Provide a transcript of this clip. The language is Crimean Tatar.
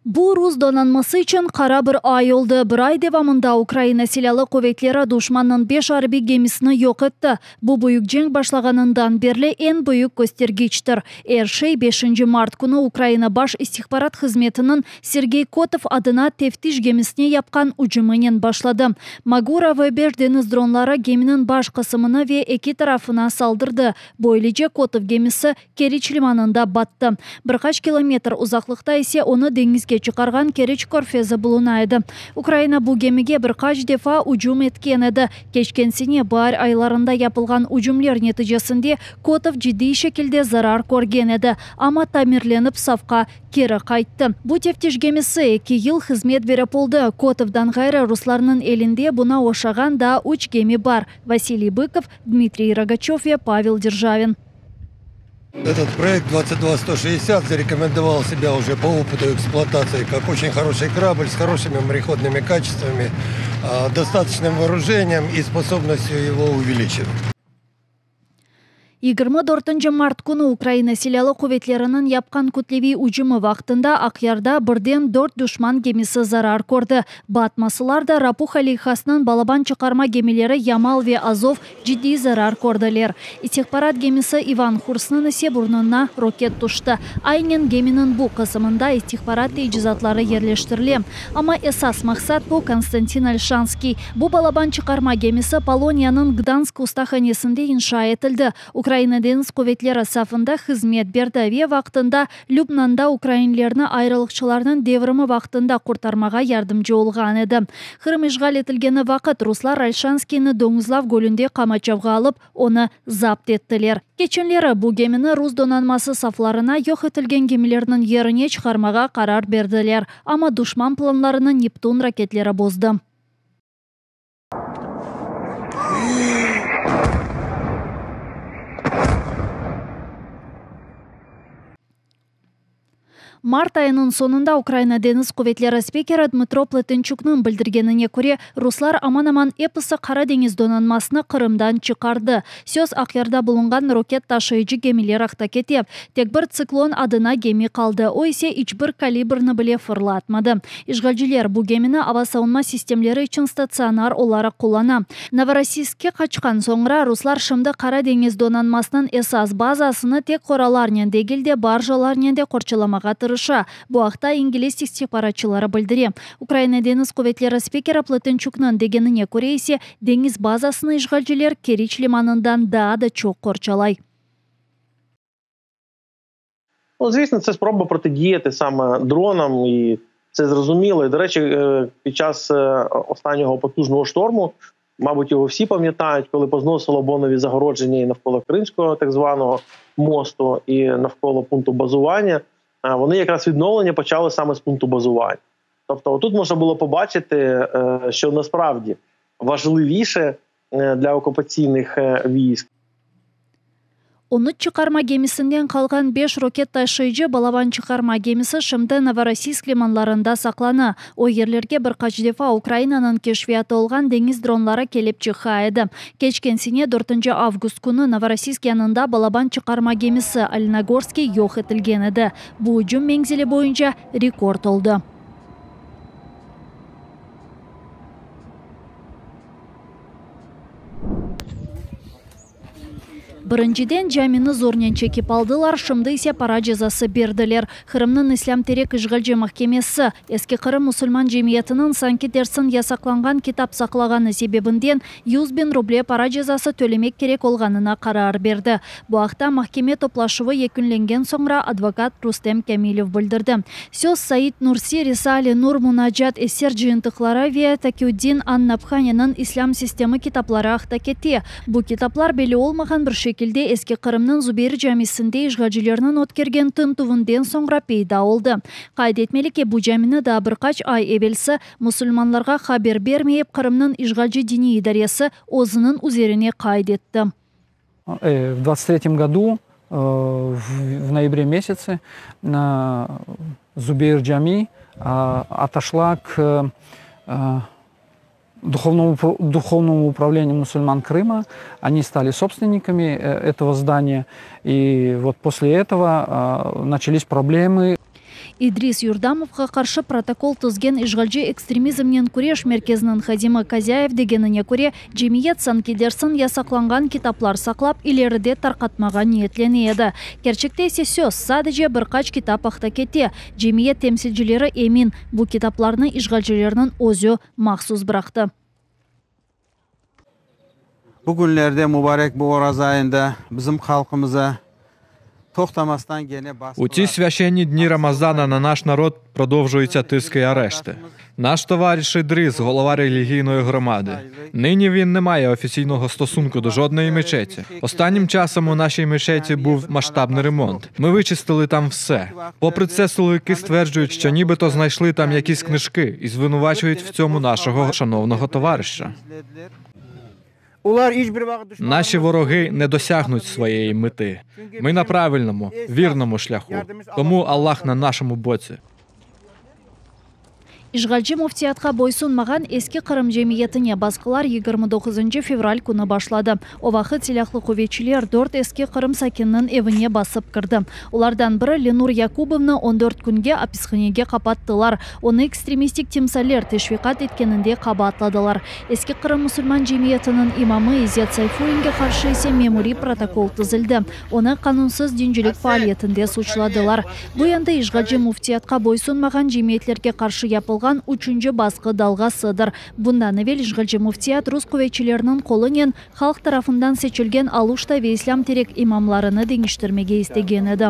Bu rus donanması içün qara bir ay oldı. Bir ay devamında Ukrayina Silâlı quvetleri duşmannıñ beş arbiy gemisini yoq etti. Bu büyük cenk başlağanından berli eñ büyük köstergiçtir. Er şey beşinci mart künü Ukrayina Baş istihbarat hızmetiniñ Sergey Kotov adına teftiş gemisine yapqan ücüminen başladı. Magura V-beş deñiz dronları geminiñ baş qısımını ve eki tarafına saldırdı. Böylece Kotov gemisi Keriç limanında battı. Bir qaç kilometr uzaqlıqta ise onı deñizge çıqarğan Keriç körfezi buluna edi. Ukraina bu gemige bir qaç defa ücüm etken edi. Keçken sene baar aylarında yapılğan ücümler neticesinde Kotov ciddiy şekilde zarar körgen edi, amma tamirlenip safqa keri qayttı. Bu teftiş gemisi eki yıl hızmet berip oldı. Kotovdan ğayrı ruslarnıñ elinde buña oşağan daa üç gemi bar, Vasiliy Bıkov, Dmitriy Rogaçöv ve Pavel Derjavin. Этот проект 22160 зарекомендовал себя уже по опыту эксплуатации как очень хороший корабль с хорошими мореходными качествами, достаточным вооружением и способностью его увеличивать. 24 mart künü Ukrayina Silâlı quvetleriniñ yapqan kütleviy ücümi vaqtında Aqyarda birden dört duşman gemisi zarar kördi. Batmasılar da, Rapuha leyhasınıñ balaban çıqarma gemileri Yamal ve Azov ciddiy zarar kördiler. İstihbarat gemisi İvan Hursnıñ ise burnuna roket tüşti. Aynen geminiñ bu qısımında istihbarat teicizatları yerleştirile. Amma esas maqsat bu Konstantin Olşanskiy. Bu balaban çıqarma gemisi Poloniyanıñ Gdansk ustahanesinde inşa etildi, Ukraina Deñiz quvetleri safında hızmet berdi ve vaqtında Lübnanda ukrainlerni ayrılıqçılarnıñ devrimi vaqtında qurtarmağa yardımcı olğan edi. Qırım işğal etilgeni vaqıt ruslar Olşanskiyni Doñuzlav gölünde qamaçavğa alıp, onı zapt ettiler. Keçenleri bu gemini rus donanması saflarına yoq etilgen gemilerniñ yerine çıqarmağa qarar berdiler, amma duşman planlarını Neptun raketleri bozdı. Mart ayınıñ soñunda Ukrayina Deñiz quvetleri spikeri Dmıtro Pletentçuknıñ bildirgenine köre, ruslar aman-aman episi Qara deñiz donanmasını Qırımdan çıqardı. Söz Aqyarda bulunğan roket taşıyıcı gemiler aqta kete. Tek bir Tsiklon adına gemi qaldı, o ise iç bir kalibrni bile fırlatmadı. İşğalciler bu gemini ava savunma sistemleri içün statsionar olaraq qullana. Novorossiyskke qaçqan soñra, ruslar şimdi Qara deñiz donanmasınıñ esas bazasını tek qoralarnen degil de, barjalarnen de qorçalamağa tırışa. Bu aqta ingliz istihbaratçıları bildire. Ukraina Deñiz quvetleri spikeri Pletentçuknıñ degenine köre ise, deñiz bazasını işğalciler Keriç limanından daa da çoq qorçalay. Ну, звісно, це спроба протидіяти саме дронам, і це зрозуміло. І, до речі, під час останнього потужного шторму, мабуть, його всі пам'ятають, коли позносило бонові загородження і навколо Кримського так званого мосту, і навколо пункту базування, вони якраз відновлення почали саме з пункту базування. Тобто отут можна було побачити, що насправді важливіше для окупаційних військ. On üç çıqarma gemisinden qalğan beş roket taşıyıcı balaban çıqarma gemisi şimdi Novorossiysk limanlarında saqlana. O yerlerge bir qaç defa Ukrainanıñ keşfiyatı olğan deñiz dronları kelip çıqa edi. Keçken sene dörtünci avgust künü Novorossiysk yanında balaban çıqarma gemisi Olenogorskiy yoq etilgen edi. Bu ücüm menzili boyunca rekord oldı. Birinciden camini zornen çekip aldılar, şimdi ise para cezası berdiler. Qırımnıñ İslâm Terek işğalci mahkemesi, Eski Qırım musulman cemiyetiniñ sanki dersin yasaqlanğan kitap saqlağanı sebebinden 100.000 ruble para cezası tölemek kerek olğanına qarar berdi. Bu aqta mahkeme toplaşuvı yekünlengen soñra advokat Rustem Kâmilev bildirdi. Söz Said Nursi Risale-i Nur munacat eser cıyıntıqları ve Takiuddin an-Nabhaniniñ İslâm sistemi kitapları aqta kete. Bu kitaplar belli olmağan bir şekilde Eski Qırımnıñ Zubeyr camisinde işğalcilerniñ ötkergen tintüvinden soñra peyda oldı. Qayd etmeli ki, bu camini daa bir qaç ay evelsi musulmanlarğa haber bermeyip Qırımnıñ işğalci diniy idaresi özüniñ üzerine qayd etti. V dvadtsat tretyem godu. В ноябре месяце Зубейр Джами отошла к духовному, духовному управлению мусульман Крыма. Они стали собственниками этого здания. И вот после этого начались проблемы. İdris Yurdamovğa qarşı protokol tizgen işğalci Ekstremizmnen küreş merkeziniñ hadimi Kozâyev degenine köre, cemiyet sanki dersiñ yasaqlanğan kitaplar saqlap, ileride tarqatmağa niyetlene edi. Kerçekte ise söz sadece bir qaç kitap aqta kete. Cemiyet temsilcileri emin, bu kitaplarnı işğalcilerniñ özü mahsus bıraqtı. Bu künlerde mubarek bu Oraza ayında bizim halqımıza toqtamastan gene У ці священні дні Рамазана на наш народ продовжуються тиски і арешти. Наш товариш Ідрис, голова релігійної громади. Нині він не має офіційного стосунку до жодної мечеті. Останнім часом у нашій мечеті був масштабний ремонт. Ми вичистили там все. Попри це, силовики стверджують, що нібито знайшли там якісь книжки і звинувачують в цьому нашого шановного товариша. Наші вороги не досягнуть своєї мети. Ми на правильному, вірному шляху. Тому Аллах на нашому боці. İşğalci müftiyatqa boysunmağan Eski Qırım cemiyetine basqılar 29 fevral künü başladı. O vaqıt silâlı quvetçiler dört Eski Qırım sakininiñ evine basıp kirdi. Olardan biri Lenur Yakubovnı 14 künge apishanege qapattılar. Onı ekstremistik timsaller teşviqat etkeninde qabaatladılar. Eski Qırım musulman cemiyetiniñ imamı İzzet Sayfullinge qarşı ise memuriy protokol tizildi. Onı qanunsız dincilik faaliyetinde suçladılar. Bu endi işğalci müftiyatqa boysunmağan cemiyetlerge qarşı yapılğan üçünci basqı dalğasıdır. Bundan evel işğalci müftiyat rus quvetçileriniñ qolunen halq tarafından seçilgen Aluşta ve İslâm Terek imamlarını deñiştirmege istegen edi.